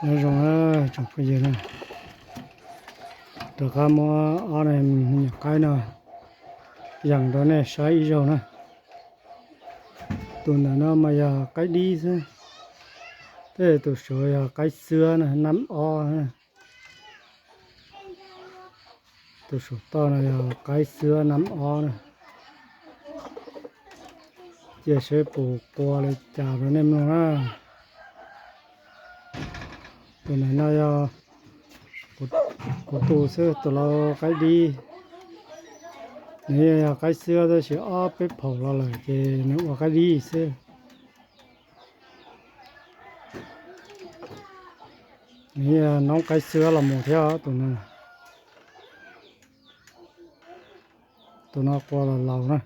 Nyob zoo na tsoom phooj ywg na, rov qab muab ob me nyuam qaib no yees rau nej saib ib zaug na. Tus ntawm no mas yog qaib dib xwb, thiab tus saud yog qaib xwab na, nab ob na. Tus saum toj no yog qaib xwab nab ob na. Cia seb puas qua li cas rau nej mloog na. Tus ntawm no yog kuv tus xwb, tus laus qaib dib. Nws yog qaib xwab tab sis ob peb phaum los lawm ces nws ua qaib dib xwb. Nws yog noob qaib xwab los mus thiab tus no. Tus no qua los laus na.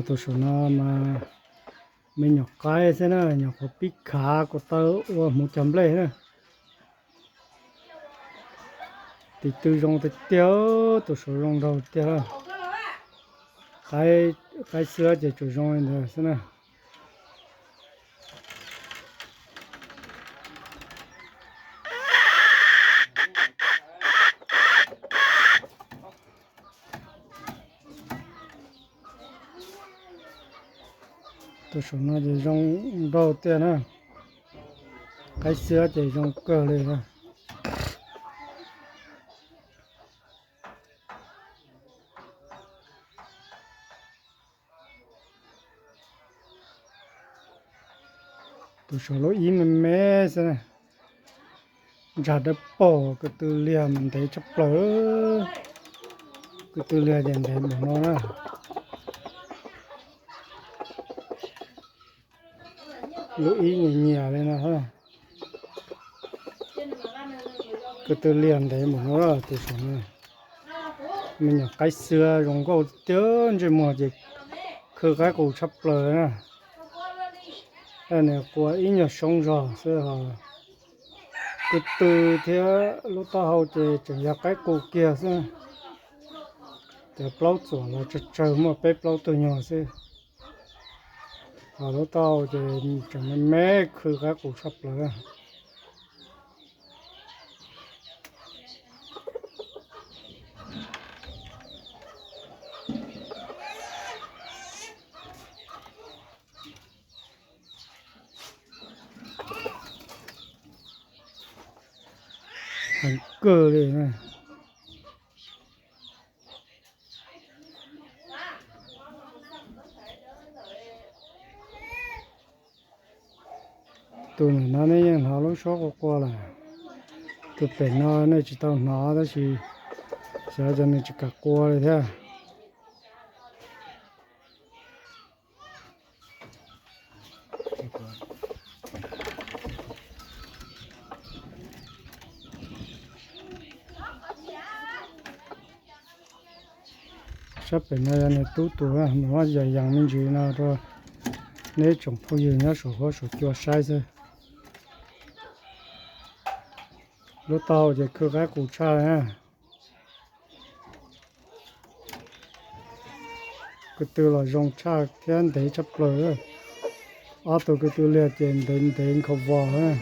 Tus saum no mas me nyuam qaib xwb na, nyuam qhuav pib khav ko taw ua hmuv cog nplej na. Tus twg zoo tiag tiag, tus saud zoo nraug tiag. Qaib xwab ces tsuas zoo li ntawd xwb na. Tus saum no ces zoo nraug tiag na. Qaib xwab ces zoo kawg li. Tus saum lub ib me me xwb na. Ntsag dawb paug, ko tw liag mas ntev tshaj plaws. Ko tw liag ces ntev npaum no na. Lub ib nyias nyias li no. Ko tw liag ntev npaum no, tus saum no. Me nyuam qaib xwab zoo nkauj tiag, ntsej muag ces khw qaib qus tshaj plaws na. Nws qua ib nyuag soob zog xwb os. Ko tw thiab lub taub hau ces tseem yog qaib qus kiag xwb. Cov plaub txuam los tsawg tsawg, muaj peb plaub tug nyuag xwb. Ho lub taub hau ces tseem me me, khw qaib qus tshaj plaws. Heev kawg li na. Tus ntawm no nej yeej hnov lub suab qua qua lawm. Tus pem no nej tsis tau hnov tab sis xyov cas nws tsis kam qua li thiab. Sab pem no yog nws tub tus, nws muab yees yees me ntsis no rau nej tsoom phooj ywg nyob saum huab saum cua saib xwb. Lub taub hau ces khw qaib qus tshaj na. Ko tw los zoo tshaj thiab ntev tshaj plaws. Ob tug ko tw liag ces ntev ntev nkhaus vos na.